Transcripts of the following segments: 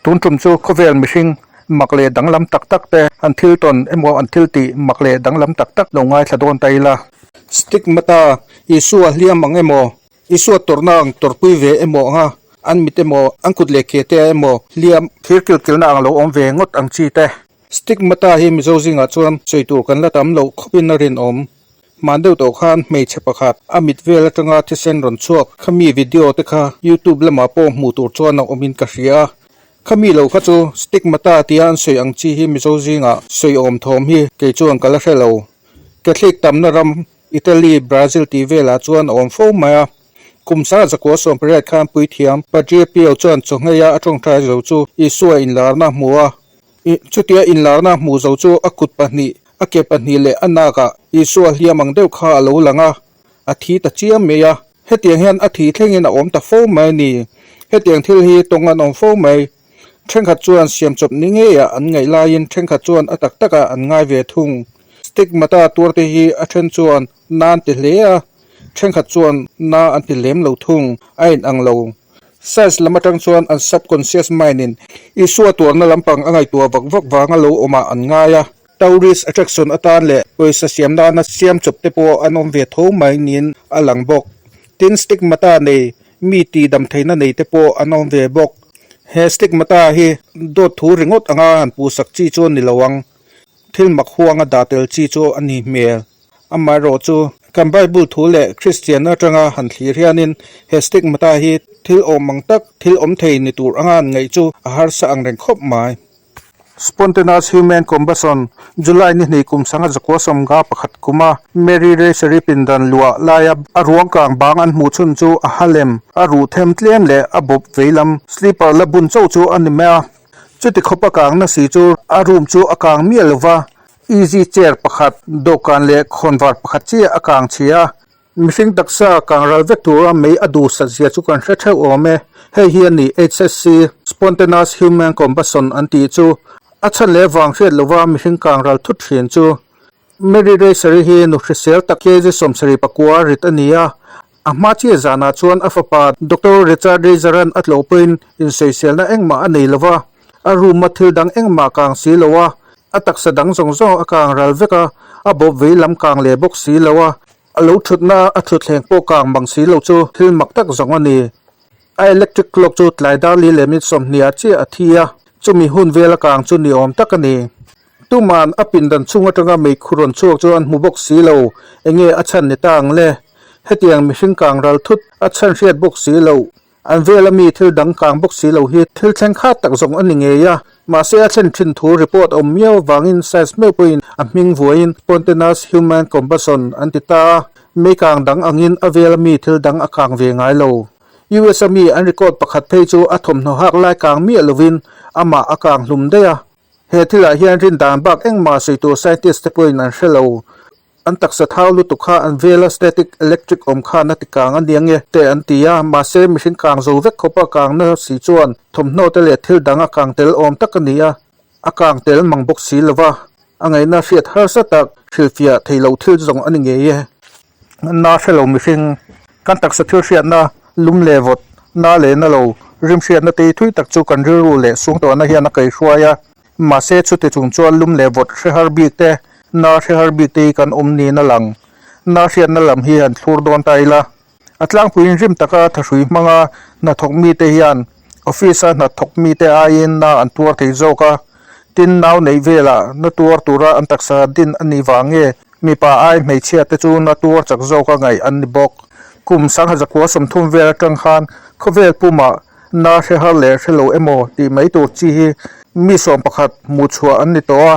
Tun tum chu khawvel mihring mak leh danglam tak tak te an thil tawn emaw an thil tih mak leh danglam tak tak lo ngaithla dawn ta ila. Stigmata, Isua hliam ang emaw, Isua tawrhna ang tawrhpui ve emaw anga an mit emaw an kut leh ke te emaw hliam thir kilkilna ang lo awm ve ngawt ang chi te. Stigmata hi Mizo zingah chuan sawi tur kan la tam loh khawpin a rinawm. Hman deuh tawh khan hmeichhe pakhat a mit vel atanga thisen rawn chhuak khami video te kha youtube lamah pawh hmuh tur chuan a awmin ka hria a. Khami lo kha chu stigmata tia an sawi ang chi hi Mizo zingah sawi awm thawm hi kei chuan ka la hre lo. Catholic tamna ram Italy, Brazil tih velah chuan a awm fo mai a. Kum sanga zakua 18 khan puithiam Padre Pio chuan chawhngei a a tawngtai zo chu Isua inlarna a hmu a. Chutia inlarna hmuh zo chu a kut pahnih, a ke pahnih leh a nakah Isua hliam ang deuh kha a lo lang a, a thi ta chiam mai a. Hetiang hian a thi thlengin a awm ta fo mai a ni. Hetiang thil hi tawng an awm fo mai. Thenkhat chuan siamchawp ni ngeiah an ngaih laiin thenkhat chuan a tak takah an ngai ve thung. Stigmata tuarte hi a then chuan na an ti hle a, thenkhat chuan na an ti lem lo thung, a inang lo. Science lam atang chuan an subconscious mind in Isua tuarna lampang a ngaihtuah vak vak vanga lo awmah an ngai a, tourist attraction atan leh pawisa siam nana siam chawp te pawh an awm ve tho mai niin a lang bawk. Tin, stigmata nei mi tihdam theihna nei te pawh an awm ve bawk. He stigmata hi dawt thu ringawt anga han puhsak chi chu a ni lo ang. Thil mak huanga dah tel chi chu a ni hmel. Amaherawh chu, kan Bible thu leh Kristian atanga han thlir hianin he stigmata hi thil awm ang tak, thil awm thei ni tur anga an ngaih chu a harsa ang reng khawp mai. Spontaneous Human Combustion, July ni hnih kum 1951 kuma Mary Racery pindan luah laia a ruang kang bang an hmuh chhun chu a ha lem, a ruh them tlem leh a bawp veilam slipper la bun chauh chu a ni mai a. Chuti khawpa kangna si chu a room chu a kang miah lova, Easy chair pakhat, dawhkan leh khawnvar pakhat chiah a kang chhia a. Mihring taksa kang ral vek tura mei a duh sat zia chu kan hre theuh awm e. Hei hi a ni HSC, Spontaneous Human Combustion an tih chu. A chhan leh vang hriat lova mihring kang ral thut thin chu. Mary Racer-i hi nu hrisel tak kg 74 rit a ni a. A hma chiah zanah chuan a fapa Doctor Richard Razer-a'n a tlawh pawhin insawiselna engmah a nei lova, a room-a thil dang engmah kang si lo a, a taksa dang zawng zawng a kang ral vek a, a bawp vei lam kang leh bawk si lo a, a lo thutna a thutthleng pawh kang bang si lo chu thil mak tak zawng a ni. A electric clock chu tlai dar li leh minute 20 ah chiah a thi a, chumi hun vela kang chu ni awm tak a ni. Tuman a pindan chhung atanga meikhu rawn chhuak chu an hmu bawk si lo, enge a chhan ni ta ang le? Hetiang mihring kang ral thut a chhan hriat bawk si lo, an vela mi thil dang kang bawk si lo hi thil thleng khat tak zawng a ni ngei a, mahse a thlen thin thu report a awm miau avangin science meuh pawhin a hming vuaiin Spontaneous Human Combustion an ti ta a, mei kang dang angin a vela mi thil dang a kang ve ngai lo. US a mi an record pakhat phei chu a thawmhnaw hak lai kang miah lovin amah a kang hlum daih a. He thilah hian rindan bak engmah sawi tur scientist te pawhin an hre lo. An taksa thau lutuk kha an vela static electric awm khan a ti kang a nia nge te an ti a, mahse mihring kang zo vek khawpa kangna si chuan thawmhnaw te leh thil dang a kang tel awm tak a ni a, a kang tel mang bawk si lova, a ngaihna hriat harsa tak hrilhfiah thei loh thil zawng a ni ngei e. Na hre lo mihring, kan taksa thil hriatna lum leh vawt, na leh na lo, rim hriatna te thui tak chu kan rilru leh sungtawhna hian a kaihruai a. Mahse chute chung chuan lum leh vawt hre har bik te, na hre har bik te hi kan awm niin a lang. Na hriatna lam hi han thlur dawn ta ila. A tlangpuiin rim taka thahrui hmanga hnathawk mite hian office-a hnathawk mite aiin na an tuar thei zawk a. Tin, nau neih velah na tuar tura an taksa din a nih vang nge Mipa ai hmeichhia te chu na tuar chak zawka ngaih an ni bawk. Kum 1930 vel atang khan khawvel pumah na hre har leh hre lo emaw tih mai tur chi hi mi 11 hmuh chhuah an ni tawh a,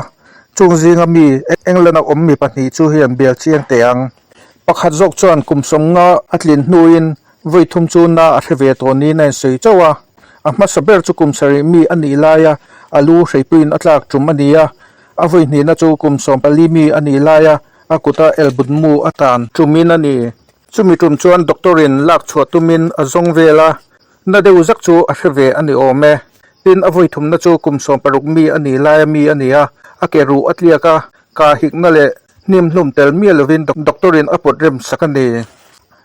chung zinga mi England-a awm mi pahnih chu hian bial chiang teh ang. Pakhat zawk chuan kum 50 a tlin hnuin vawi thum chu na a hre ve tawh niin a insawi chauh a, a hmasa ber chu kum sarih mi a nih laia a lu hreipuiin a tlak tum a ni a, A vawi hnihna chu kum 14 mi a nih laia a kuta elbut mu a tan tumin a ni. Chumi tum chuan doctor-in lak chhuah tumin a zawng vel a, na deuh zak chu a hre ve a ni awm e. Tin, a vawi thumna chu kum 16 mi a nih laia mi a ni a, a ke ruh a tliak a, kah hikna leh hnim hlum tel miah lovin doctor-in a pawt rem sak a ni.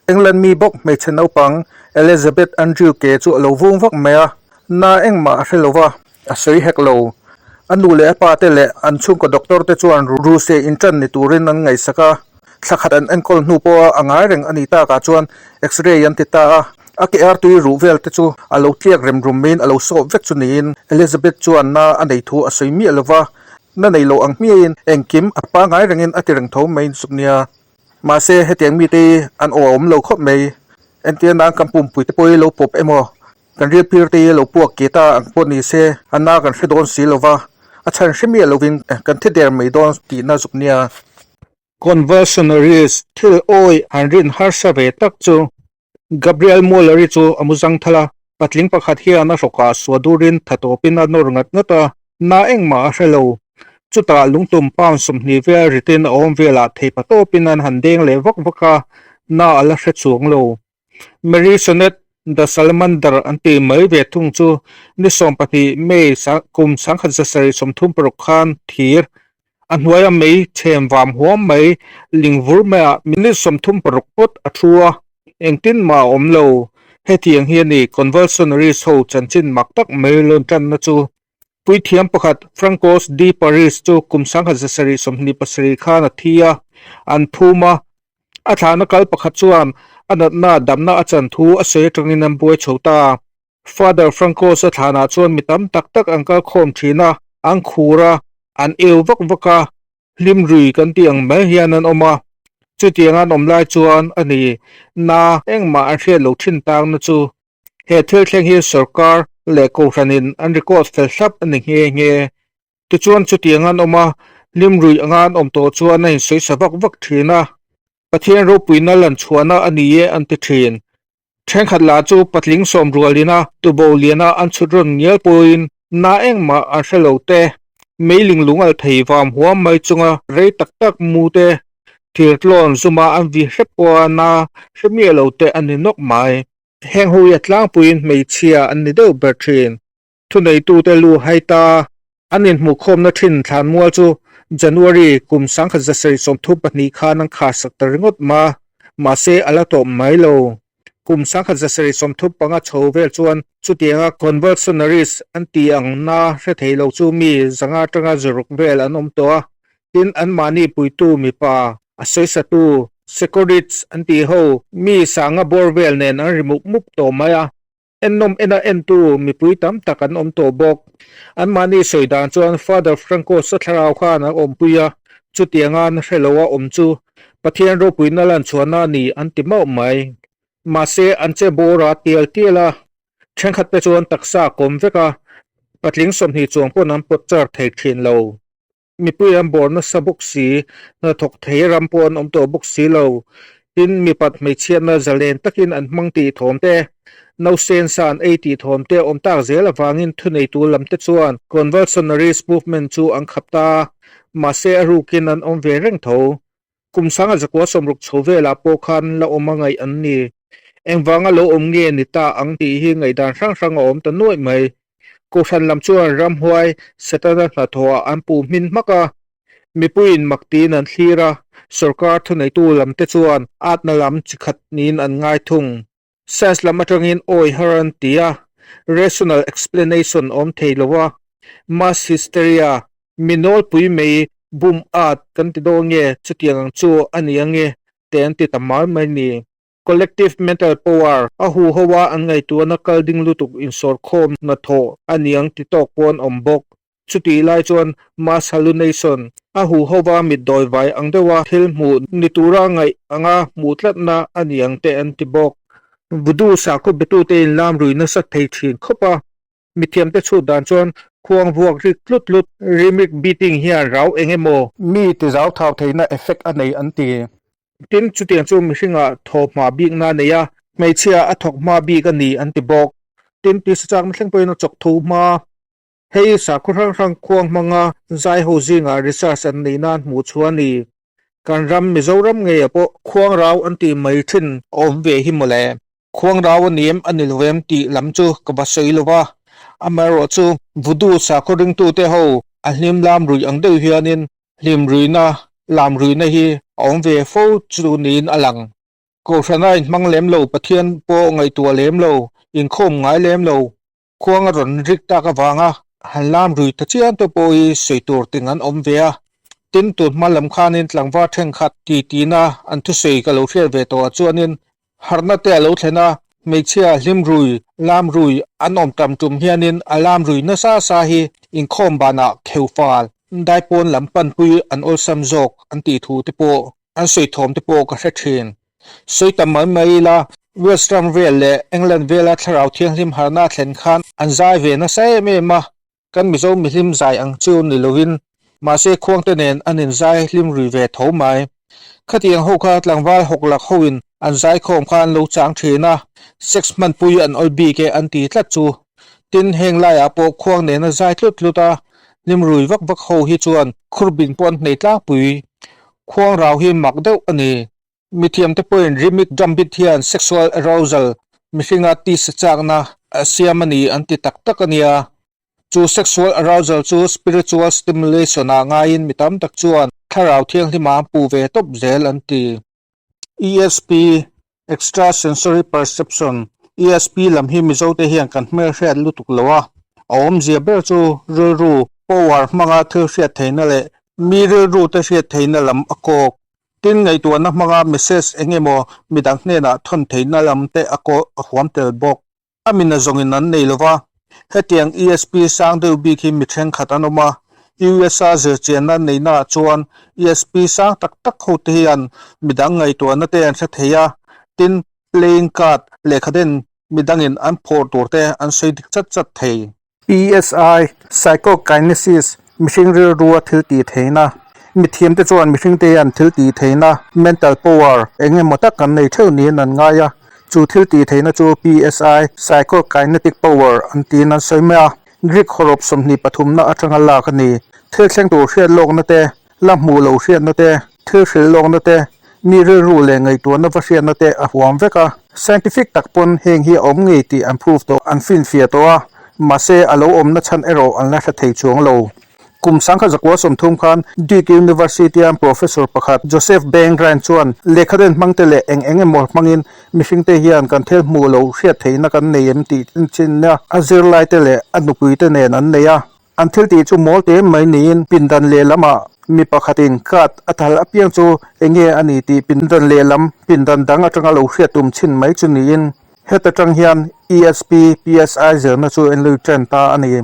England mi bawk hmeichhe naupang Elizabeth Andrew ke chu a lo vung vak mai a, na engmah a hre lo va. a sawi hek lo. A nu leh a pa te leh an chhungkaw doctor te chuan Ruse inṭan ni turin an ngaihsak a, thla khat an enkawl hnu pawha a ngai reng a nih takah chuan X-ray an ti ta a, a ke artui ruh vel te chu a lo tliak rem rum maiin a lo sawp vek chu niin Elizabeth chuan na a nei thu a sawi miah lo va, na nei lo ang hmiahin engkim a pangai rengin a ti reng tho mai zuk nia. Mahse hetiang mite hi an aw a awm lo khawp mai, entir nan kan pumpui te pawh hi lo pawp emaw Kan rilphir te hi lo puak ke ta ang pawh ni se, a na kan hre dawn si lo va, a chhan hre miah lovin kan thi der mai dawn tihna zuk nia. Convulsionaries thil awi han rin harsa ve tak chu Gabriel Muller-i chu a mu zang thal a, patling pakhat hian a hrawkah sua durin tha tawpin a nawr ngat ngat a, na engmah a hre lo. Chutah lungtum pound 20 vel ritin a awm velah theipa tawpin an han deng leh vak vak a, na a la hre chuang lo. Mary Sonet The Salamander an tih mai ve thung chu ni 12 May kum 1736 khan thir a hnuaia mei chhem vam huam mai ling vur maiah minute 36 pawt a thu a, engtin mah a awm lo. Hetiang hi a ni Convulsionaries ho chanchin mak tak mai lawn tanna chu. Puithiam pakhat Francois de Paris chu kum 1727 khan a thi a, an phum a, A thlahna kal pakhat chuan a natna damna a chan thu a sawi atangin an buai chho ta. Father Francois-a thlanah chuan mi tam tak tak an kal khawm thin a, an khur a, an eu vak vak a, hlim rui kan tih ang mai hian an awm a. Chutiang an awm lai chuan a ni na engmah an hriat loh thin tangna chu he thil thleng hi sorkar leh kohhranin an record fel thlap a ni nghe nghe. Tichuan chutiang an awm a, hlim ruih anga an awm tawh chuan a insawi sa vak vak thin a, Pathian ropuina lan chhuahna a ni e an ti thin. Thenkhat lah chu patling sawm rualina tubo liana an chhut rawn ngial pawhin na engmah an hre lo te, meiling lung alh thei vam huam mai chunga rei tak tak mu te, thirtlawn zuma an vi hrep pawha na hre miah lo te a ni nawk mai. Heng ho hi a tlangpuiin hmeichhia an ni deuh ber thin. Thuneitute lu hai ta. An inhmuhkhawmna thin thlanmual chu January kum 1732 khan an kharsak ta ringawt ma, mahse a la tawp mai lo. Kum 1735 chho vel chuan chutianga convulsionaries an tih ang na hre thei lo chu mi zanga atanga zuruk vel an awm tawh a, tin anmahni puitu mipa, a sawisatu, secorists an tih ho mi sanga bawr vel nen an ri mup mup tawh mai a. Ennawm ena entu mipui tam tak an awm tawh bawk. Anmahni sawi dan chuan Father Franco Sathlarau khan a awmpui a, chutianga na hre loa awm chu Pathian ropuina lan chhuahna a ni an ti mauh mai. Mahse, an che bawr a tial tial a, thenkhat te chuan taksa a kawm vek a, patling 20 chuang pawn an pawt char thei thin lo. Mipui an bawr nasa bawk si, hnathawk thei ram pawh an awm tawh bawk si lo. Tin, mipat hmeichhiatna zalen takin an hmang tih thawm te, nausen sa an ei tih thawm te awm tak zel avangin thuneitu lam te chuan Convulsionaries Movement chu an khap ta a, mahse a rukin an awm ve reng tho. Kum sanga zakua 60 chho velah pawh khan la awm a ngaih an ni. Engvanga lo awm nge ni ta ang tih hi ngaihdan hrang hrang a awm ta nuaih mai. Kohhran lam chuan ramhuai Setana hnathawhah an puh hmin hmak a, mipuiin mak tiin an thlir a, sorkar thuneitu lamte chuan atna lam chi khat niin an ngai thung. Science lam atangin awi har an ti a, rational explanation awm thei lo a, mass hysteria, mi nawlpui mei bum at kan ti dawn nge chutiang ang chu a ni ange te an ti ta mai mai ni. Collective mental power a huho a an ngaihtuahna kal ding lutuk insawrkhawm hnathawh a niang ti tawk pawh an awm bawk. Chutih lai chuan mass hallucination a huho a mitdawi vai ang deuha thil hmuh ni tura ngaih anga hmuh tlatna a niang te an ti bawk. Voodoo sakhaw betute inlam rui nasa thei thin khawp a, mithiamte chhut dan chuan khuang vuak rik tlut tlut, rhythmic beating hian rau eng emaw mi tizau thau theihna effect a nei an ti. Tin, chutiang chu mihringah thaw hma bikna a nei a, hmeichhia a thawk hma bik a ni an ti bawk. Tin, tisa chakna thleng pawhin a chawk tho hma. Hei sakhaw hrang hrang khuang hmanga zai ho zingah research an neih nan hmuh chhuah a ni. Kan ram Mizoram ngeiah pawh khuang rau an tih mai thin a awm ve hi mawle. Khuang rau a ni em a ni lo em tih lam chu ka va sawi lo va, amaherawhchu Voodoo sakhaw ringtute ho a hlim lam ruih ang deuh hianin hlim ruihna, lam ruihna hi a awm ve fo chu niin a lang. Kohhrana inhmang lem lo, Pathian pawh ngaihtuah lem lo, inkhawm ngai lem lo, Khuang a rawn rik tak avanga Han lam rui ta chiam te pawh hi sawi tur ting an awm ve a. Tin, tun hma lam khanin tlangval thenkhat ti tina an thusawi ka lo hriat ve tawh ah chuanin harhna te a lo thlen a, hmeichhia hlim rui, lam rui an awm tam tum hianin a lam rui nasa sa hi inkhawm banah kheu fal, daipawn lam panpui an awlsam zawk an tih thu te pawh an sawi thawm te pawh ka hre thin. Sawi tam mai mai ila, Wales ram vel leh England vela thlarau thianghlim harhna a thlen khan an zai ve nasa em em a, kan Mizo mihlim zai ang chu ni lovin mahse khuangte nen an inzai hlim rui ve tho mai. Khatiang ho kha tlangval hawklak hoin an zaikhawm kha an lo chang thin a, sex hmanpui an awl bik e an ti tlat chu. Tin, heng laiah pawh khuang nena zai tlut tlut a, hlim rui vak vak ho hi chuan khurbin pawh an hnei tlangpui. Khuang rau hi mak deuh a ni. Mithiamte pawhin rhythmic drum beat hian sexual arousal, mihringa tisa chakna, a siam a ni an ti tak tak a nia. Chu sexual arousal chu spiritual stimulation ah ngaiin mi tam tak chuan thlarau thianghlima an puh ve tawp zel an ti. ESP, Extra Sensory Perception, ESP lam hi Mizote hian kan hmelhriat lutuk lo a, a awmzia ber chu rilru, power, hmanga thil hriat theihna leh mi rilru te hriat theihna lam a kawk. Tin, ngaihtuahna hmanga message eng emaw midang hnenah thawn theihna lam te a kawh a huam tel bawk. A mina zawngin an nei lova, hetiang ESP sang deuh bik hi mi thenkhat an awm a, USA zirchianna neihnaah chuan ESP sang tak tak hote hian midang ngaihtuahna te an hre thei a, tin, playing card lehkhaden midangin an phawrh tur te an sawi dik chat chat thei. PSI, Psychokinesis, Mihring rilrua thil tih theihna, Mithiamte chuan mihringte hian thil tih theihna, mental power, eng emaw tak kan nei theuh niin an ngai a. Chu thil tih theihna chu PSI, Psychokinetic power, an tiin an sawi mai a. Greek hawrawp 20 pathumna atanga lak a ni. Thil thleng tur hriat lawkna te, la hmuh lo hriatna te, thil hrilh lawkna te, mi rilru leh ngaihtuahna va hriatna te a huam vek a. Scientific tak pawn heng hi a awm ngei tih an prove tawh, an finfiah tawh a, mahse a lo awmna chhan erawh an la hre thei chuang lo. Kum sangkhat zakua 30 khan Duke University-a professor pakhat Joseph Ben Ryan chuan lehkhaden hmangte leh eng eng emaw hmangin mihringte hian kan thil hmuh lo hriat theihna kan nei em tih chinna a zirlaite leh a nupuite nen an nei a. An thil tih chu mawl te mai niin pindan lehlamah mi pakhatin card a thal apiang chu enge a ni tih pindan lehlam pindan dang atanga lo hriat tum chhin mai chu niin heta tang hian ESP, PSI zirna chu en lui tan ta a ni.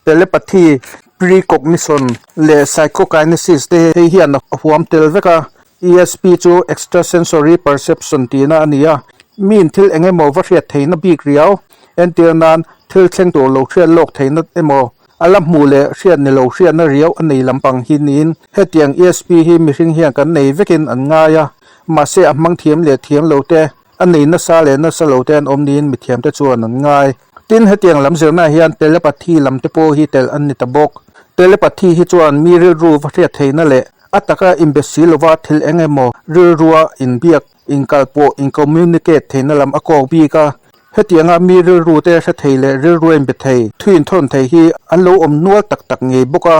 Telepathy, precognition leh psychokinesis te hei hian a huam tel vek a, ESP chu extrasensory perception tihna a ni a, miin thil eng emaw va hriat theihna bik riau Entir nan, thil thleng tur lo hriat lawk theihna emaw, a la hmuh leh hriat ni lo hriatna riau a nei lampang hi niin hetiang ESP hi mihring hian kan nei vekin an ngai a, mahse a hmang thiam leh thiam lo te, a nei nasa leh nasa lo te an awm niin mithiamte chuan an ngai. Tin, hetiang lam zirnaah hian telepathy lam te pawh hi telh an ni ta bawk. Telepathy hi chuan mi rilru va hriat theihna leh a taka inbe si lova thil eng emaw rilrua inbiak Inkal pawh in-communicate theihna lam a kawk bik a, hetianga mi rilru te hre thei leh rilru a inbe thei, thu inthawn thei hi an lo awm nual tak tak ngei bawk a.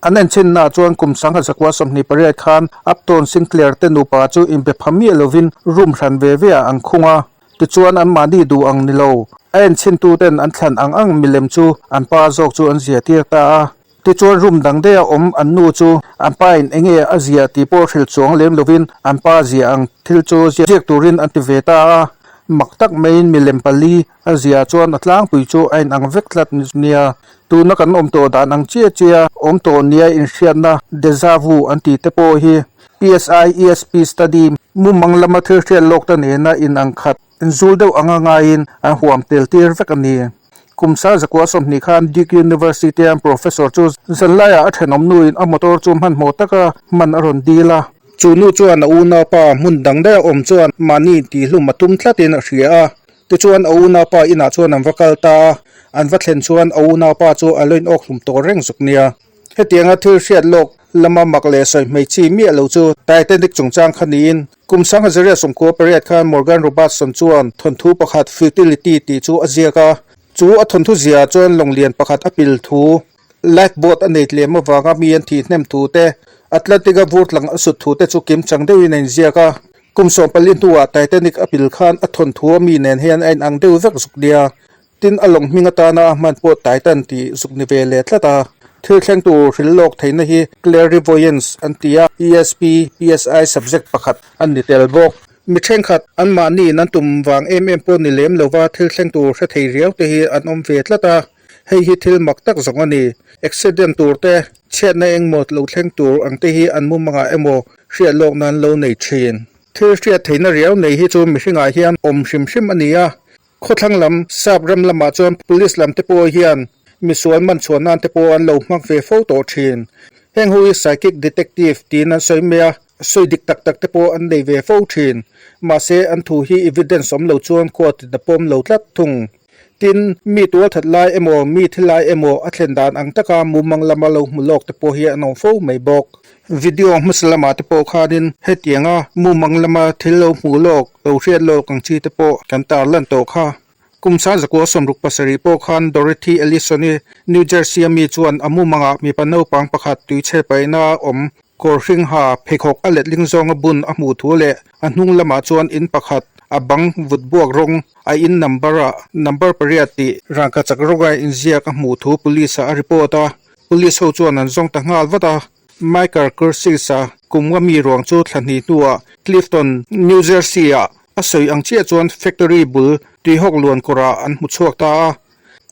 An enchhinnaah chuan kum 1928 sawmhnih khan Upton Sinclair te nupa chu inbe pha miah lovin room hran ve ve ah an khung a, tichuan anmahni duh ang ni lo, a enchhintuten an thlan ang ang milem chu an pa zawk chu an ziatir ta a. Tichuan room dang daiha awm an nu chu an pa in enge a ziah tih pawh hrilh chuang lem lovin an pa ziah ang thil chu ziak turin an ti ve ta a, mak tak maiin milem pali a ziah chuan a tlangpui chu a inang vek tlat nia. Tuna kan awm tawh dan ang chiah chiah awm tawh nia inhriatna deja vu an tih te pawh hi PSI ESP study mumang lama thil hriat lawk ta nena inang khat inzul deuh anga ngaiin an huam tel tir vek a ni. Kum sar zakua 20 khan Duke University-a professor chu zanlaiah a thenawm nuin a motor chu hmanhmawh taka hman a rawn dil a. Chu nu chuan a unaupa hmun dang daih a awm chuan mahni tihhlum a tum tlatin a hria a. Tichuan a unaupa inah chuan an va kal ta a, an va thlen chuan a unaupa chu a lo inawk hlum tawh reng zuk nia. Hetianga thil hriat lawk lama mak leh sawi hmeichhi miah lo chu Titanic chungchang kha niin kum 1998 khan Morgan Robertson chuan thawnthu pakhat Futility tih chu a ziak a. Chu a thawnthu ziaah chuan lawng lian pakhat a pil thu, life boat a nei tlem avanga mi an thih hnem thu te, Atlantic-a vur tlang a sut thu te chu kim chang deuhin a inziak a. Kum 14 hnuah Titanic a pil khan a thawnthu a mi nen hian a inang deuh vek zuk nia. Tin, a lawng hming atana a hman pawh Titan tih zuk ni ve leh tlat a. Thil thleng tur hril lawk theihna hi Clairvoyance an ti a, ESP, PSI subject pakhat an ni tel bawk. Mi thenkhat anmahniin an tum vang em em pawh ni lem lova thil thleng tur hre thei riau te hi an awm ve tlat a, hei hi thil mak tak zawng a ni. Accident tur te, chhiatna engmaw lo thleng tur ang te hi an mumangah emaw hriat lawk nan lo nei thin. Thil hriat theihna riau nei hi chu mihringah hian awm hrim hrim a ni a, Khawthlang lam sap ram lamah chuan police lam te pawh hian misual man chhuah nan te pawh an lo hmang ve fo tawh thin. Heng ho hi psychic detective tiin an sawi mai a, sawi dik tak tak te pawh an nei ve fo thin. Mahse an thu hi evidence awm lo chuan court in a pawm lo tlat thung. Tin, mi tual that lai emaw mi thi lai emaw a thlen dan ang taka mumang lama lo hmu lawk te pawh hi an awm fo mai bawk. Video hmasa lamah te pawh khanin hetianga mumang lama thil lo hmuh lawk, lo hriat lawk ang chi te pawh kan tarlan tawh kha. Kum 1967 pawh khan Dorothy Ellison-i New Jersey-a mi chuan a mumangah mipa naupang pakhat tuichhe paihna awm kawr hring ha pheikhawk a letling zawnga bun a hmuh thu leh a hnung lamah chuan in pakhat a bang vut buak rawng a in number-ah number pariat tih rangkachak rawnga inziak a hmuh thu police-ah a report a. Police ho chuan an zawng ta nghal vat a, Michael Curtis-a kum nga mi ruang chu thla hnih hnuah Clifton, New Jersey-ah a sawi ang chiah chuan factory bul tuihawk luan kawrah an hmu chhuak ta a.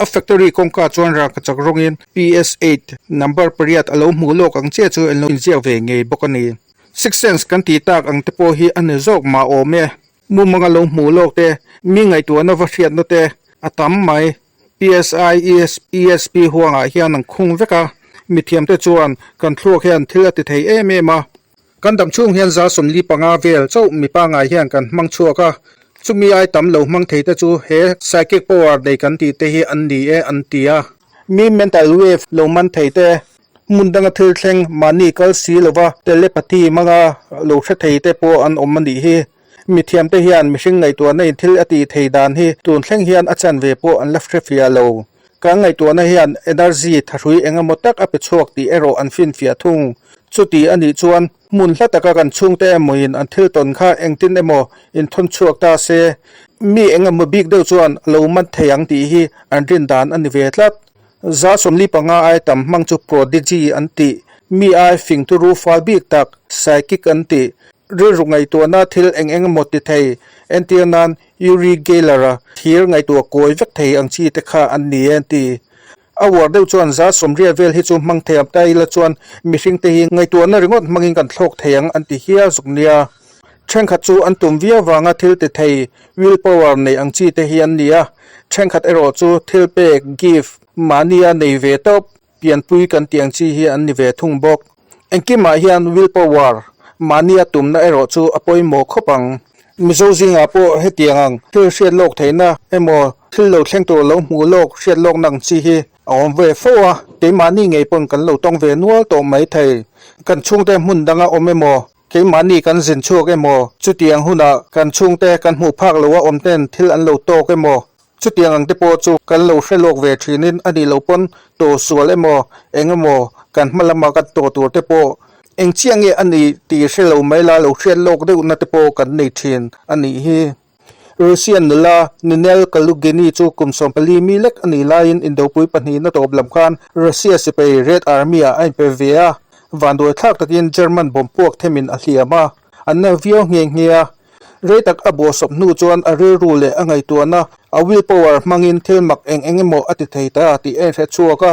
A factory kawngka chuan rangkachak rawngin PS eight number pariat a lo hmuh lawk ang chiah chu an lo inziak ve ngei bawk a ni. Sixth sense kan tih tak ang te pawh hi a ni zawk mah awm e. Mumanga lo hmuh lawk te, mi ngaihtuahna va hriatna te a tam mai. PSI, ESP huangah hian an khung vek a, mithiamte chuan kan thluak hian thil a ti thei em em a. Kan dam chhung hian 45 vel chauh mi pangngai hian kan hmang chhuak a, chumi ai tam lo hmang thei te chu he psychic power nei kan tih te hi an ni e an ti a. Mi mental wave lo man thei te, hmun danga thil thleng mahni kal si lova telepathy hmanga lo hre thei te pawh an awm a nih hi. Mithiamte hian mihring ngaihtuahna in thil a tih thei dan hi tun thleng hian a chan ve pawh an la hre fiah lo. Kan ngaihtuahna hian energy thahrui eng emaw tak a pe chhuak tih erawh an finfiah thung. Chuti a nih chuan hmun hla taka kan chhungte emawin an thil tawn kha engtin emaw inthawn chhuak ta se, mi eng emaw bik deuh chuan a lo man thei ang tih hi an rin dan a ni ve tlat. 45 ai tam hmang chu prodigy an tih, mi ai fing turu fal bik tak, psychic an tih, Rilru ngaihtuahna thil eng eng emaw ti thei, entir nan Uri Geller-a thir ngaihtuah kawi vek thei ang chi te kha an ni e an ti. A uar deuh chuan 80 vel hi chu hmang thei ang ta ila chuan mihring te hi ngaihtuahna ringawt hmangin kan thlawk thei ang an ti hial zuk nia. Thenkhat chu an tum viau vanga thil ti thei, will power nei ang chi te hi an ni a, thenkhat erawh chu thil pek, gift, mahnia nei ve tawp, Pianpui kan tih ang chi hi an ni ve thung bawk. Engkimah hian will power, mahnia tumna erawh chu a pawimawh khawp ang. Mizo zingah pawh hetiang ang thil hriat lawk theihna emaw thil lo thleng tur lo hmuh lawk hriat lawkna ang chi hi a awm ve fo a, keimahni ngei pawn kan lo tawng ve nual tawh mai thei. Kan chhungte hmun danga awm emaw, keimahni kan zin chhuak emaw, chutiang hunah kan chhungte kan hmuh phak loha awm ten thil an lo tawk emaw, Chutiang ang te pawh chu kan lo hre lawk ve thinin a nih loh pawn tawh sual emaw eng emaw kan hma lama kan tawh tur te pawh eng chiah nge a nih tih hre lo mai la lo hriat lawk deuhna te pawh kan nei thin a nih hi. Russian nula Ninel Kalugini chu kum 14 mi lek a nih laiin Indopui pahnihna tawp lam khan Russia sipai Red Army-ah a inpe ve a, vanduai thlak takin German bomb puak themin a hliam a, an na viau nghe nghe a. Rei tak a bawhsawp hnu chuan a rilru leh a ngaihtuahna, a will power hmangin thil mak eng eng emaw a ti thei ta tih a inhre chhuak a.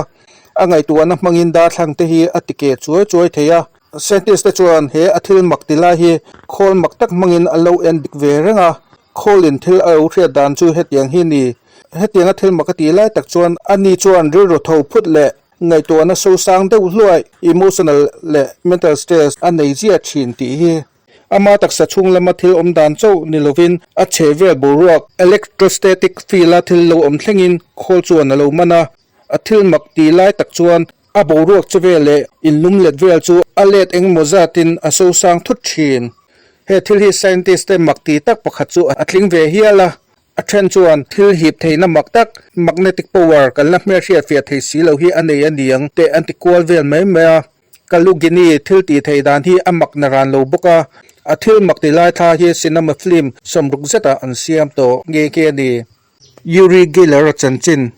A ngaihtuahna hmangin darthlang te hi a ti keh chuai chuai thei a. Scientist te chuan he a thil mak ti lai hi khawl mak tak hmangin an lo en dik ve reng a. Khawlin thil a lo hriat dan chu hetiang hi ni. Hetianga thil mak a tih lai tak chuan ani chuan rilru tho phut leh ngaihtuahna sosang deuh hluai, emotional leh mental stress a nei ziah thin tih hi. Ama taksa chhung lama thil awm dan chauh ni lovin a chheh vel boruak, electrostatic field-a thil lo awm thlengin khawl chuan a lo man a. A thil mak tih lai tak chuan a boruak che vel leh inlum let vel chu a let engemaw zatin a sosang thut thin. He thil hi scientist te mak tih tak pakhat chu a tling ve hial a. A then chuan thil hip theihna mak tak, magnetic power, kan la hmelhriat fiah thei si lo hi a nei a niang teh an ti kual vel mai mai a. Kalugini thil tih theih dan hi a mak na ran lo bawk a, a thil mak ti lai thla hi cinema film 60 zetah an siam tawh nghe nghe a ni. Uri Geller-a chanchin.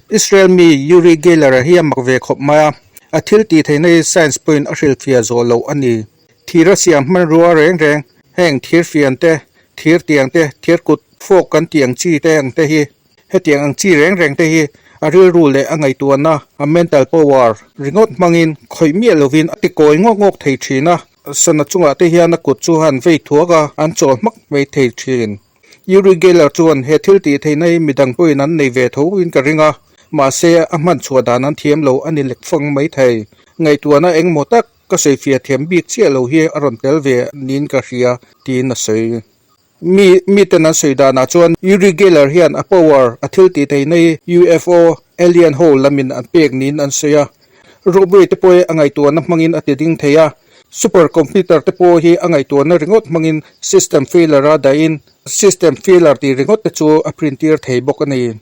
Israel mi Uri Geller-a hi a mak ve khawp mai a, a thil tih theihna hi science pawhin a hrilhfiah zawh loh a ni. Thir a siam hmanrua reng reng, heng thir fian te, thir tiang te, thir kut fawk kan tih ang chi te ang te hi, hetiang ang chi reng reng te hi a rilru leh a ngaihtuahna, a mental power, ringawt hmangin khawih miah lovin a tikawi ngawk ngawk thei thin a, sana chungah te hian a kut chu han vei thuak a, an chawl hmak mai thei thin. Uri Geller chuan he thil tih theihna hi midang pawhin an nei ve tho in ka ring a, mahse a hman chhuah dan an thiam lo a ni lek fang mai thei. Ngaihtuahna engmaw tak ka sawifiah thiam bik chiah lo hi a rawn tel ve niin ka hria, tiin a sawi. Mi miten an sawi danah chuan Uri Geller hian a power a thil tih theihna hi UFO, alien ho lamin an pek niin an sawi a. Ropeway te pawh hi a ngaihtuahna hmangin a ti ding thei a, super computer te pawh hi a ngaihtuahna ringawt hmangin system failure a dahin system failure tih ringawt te chu a print tir thei bawk a ni.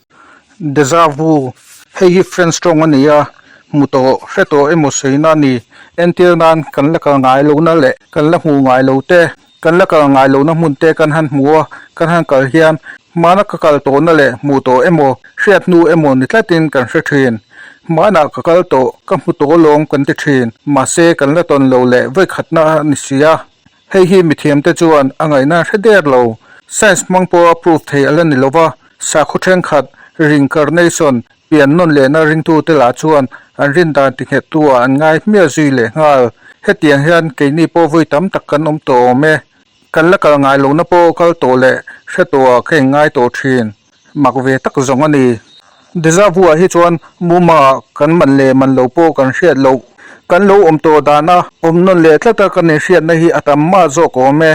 Deja vu, Hei hi French tawng a ni a, hmu tawh, hre tawh emaw sawina a ni. Entir nan kan la kal ngai lohna leh kan la hmuh ngai lo te, kan la kal ngai lohna hmun te kan han hmu a, kan han kal hian hmana ka kal tawhna leh hmuh tawh emaw, hriat hnu emaw ni tlatin kan hre thin. Hmanah ka kal tawh, ka hmu tawh alawm kan ti thin. Mahse, kan la tawn lo leh vawikhatna a ni si a. Hei hi mithiamte chuan a ngaihna hre der lo. Science hmang pawha proof thei a la ni lova, sakhaw thenkhat, reincarnation, pian nawn lehna ringtute lah chuan an rin dan tinghettu ah an ngai hmiah zui leh nghal. Hetiang hian keini pawh vawi tam tak kan awm tawh awm e. Kan la kal ngai lohna pawh kal tawh leh hre tawh ah ka inngai tawh thin. Mak ve tak zawng a ni. Deja vu ah hi chuan muma ah kan man leh man lo pawh kan hriat loh. Kan lo awm tawh dana awm nawn leh tlata kan inhriatna hi a tam mah zawk awm e.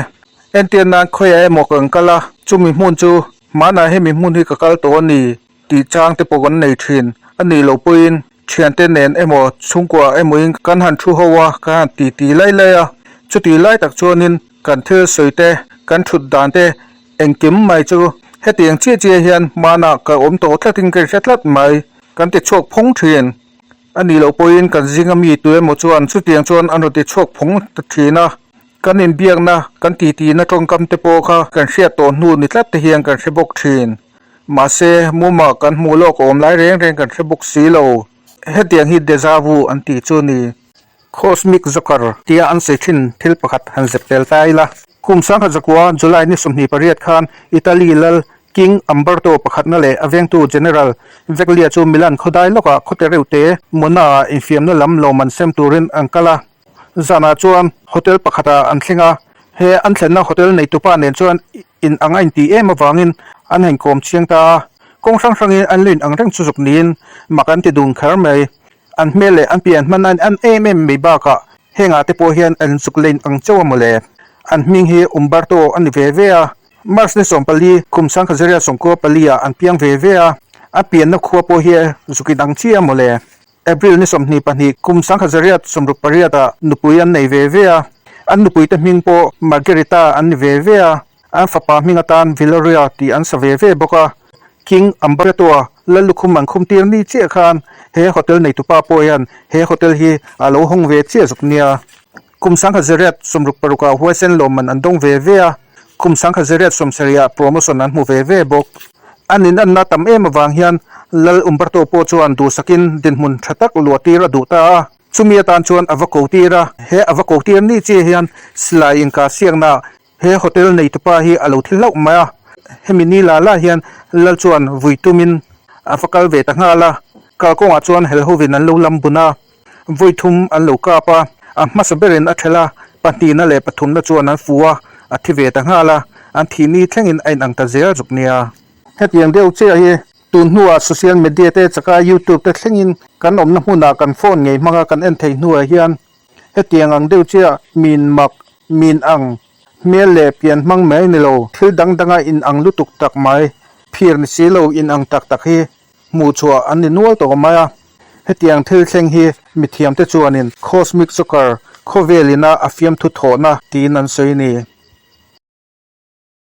Entir nan khawiah emaw kan kal a, chumi hmun chu hmanah hemi hmun hi ka kal tawh a ni tih chang te pawh kan nei thin. A nih loh pawhin thiante nen emaw chhungkua emawin kan han thu ho a, kan han ti ti lai lai a. Chutih lai tak chuanin kan thil sawi te, kan thut dan te Engkim mai chu hetiang chiah chiah hian hmanah ka awm tawh tlatin ka inhre tlat mai, kan ti chhuak phawng thin. A nih loh pawhin kan zinga mi tu emaw chuan chutiang chuan an rawn ti chhuak phawng ta thin a, kan inbiakna, kan titi-na tawngkam te pawh kha kan hriat tawh hnu ni tlat te hian kan hre bawk thin. Mahse, muma kan hmuh lawk awm lai reng reng kan hre bawk si lo. Hetiang hi deja vu an tih chu ni. Cosmic Joker tia an sawi thin thil pakhat han zep tel ta ila. Kum sangkhat zakua July ni 28 khan Italy lal King Umberto pakhatna leh a vengtu General Veglia chu Milan khawdai lawkah khawte reuhte Mona-ah infiamna lam lawmman sem turin an kal a. Zanah chuan hotel pakhatah an thleng a, he an thlenna hotel neitupa nen chuan in ang a intih em avangin an han kawm chiang ta a. Kawng hrang hrangin an lo in ang reng chu zuk niin mak an ti dun kher mai. An hmel leh an pian hman an em em mai bakah hengah te pawh hian an zuk lein ang chauh a mawle. An hming hi Umberto a ni ve ve a, March ni 14 kum sangkhazaria sawmkua pali ah an piang ve ve a, a pianna khua pawh hi zuk in ang chiah a mawle. April ni 22 kum sangkhazaria 68 ah nupui an nei ve ve a, an nupui te hming pawh Margherita an ni ve ve a, an fapa hming atan Viloria tih an sa ve ve bawk a. King Umberto-a Lal lukhum an khum tir ni chiah khan he hotel neitupa pawh hian he hotel hi a lo hawng ve chiah zuk nia. Kum 1966 ah huaisen lawmman an dawng ve ve a, kum 1970 ah promotion an hmu ve ve bawk. An inanna tam em avang hian Lal Umberto pawh chuan duhsakin dinhmun tha tak luah tir a duh ta a. Chumi atan chuan a va ko tir a, he a va ko tir ni chiah hian silai inkah siaknaah He hotel neitupa hi a lo thi hlauh mai a, hemi ni la la hian lal chuan vui tumin a va kal ve ta nghal a, kalkawngah chuan hel hovin an lo lam bun a, vawi thum an lo kap a, a hmasa berin a thelh a, pahnihna leh pathumna chuan an fu a, a thi ve ta nghal a, an thih ni thlengin a inang ta zel zuk nia. Hetiang deuh chiah hi tun hnuah social media te chaka youtube te thlengin kan awmna hmunah kan phone ngei hmanga kan en theih hnuah hian Hetiang ang deuh chiah min mak, min ang, hmel leh pian hmang mai ni lo, thil dang danga in ang lutuk tak mai, phir ni si lo in ang tak tak hi hmuh chhuah an ni nual tawh mai a. Hetiang thil thleng hi mithiamte chuanin Cosmic Joker, khawvelina a fiamthu thawhna tiin an sawi a ni.